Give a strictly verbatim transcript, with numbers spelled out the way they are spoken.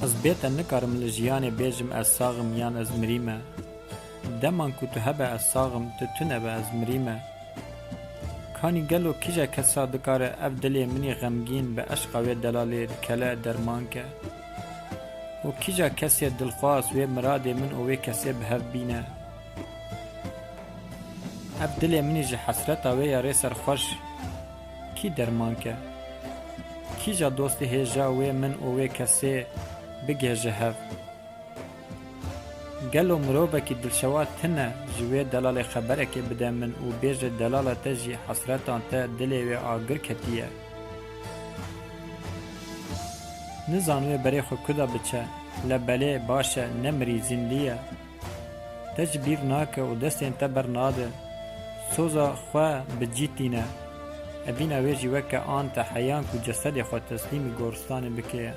Ez bê te nikarim li jiyanê bêjim ez sax im yan ez mirî me. Deman ku tu hebe ez sax im, tu tune be ez mirî me. Kanî gelo kîja kesa dikare ev dilê min î xemgîn bi eşqa wê delalê kele derman ke? Û kîja kesê dilxwaz wê miradê min û wê kesê bi hev bîne? Ev dilê min î ji hesreta wê ya rê serxweş kî derman ke? Kîja dostê hêja wê min û wê kesê bigihêje hev? Gelo mirovekî dilşewat tine ji wê delalê xeberekê bide min û bêje delala te jî hesretan te dilê wê agir ketiye? Nizan wê berê xwe kuda biçe, le belê baş e, ne mirî, zîndî ye. Te ji bîr nake û destên te bernade. Soza xwe bi cî tîne. Evîna wê jî weke an te heyan ku cesedê xwe teslîmî goristanê bike ye.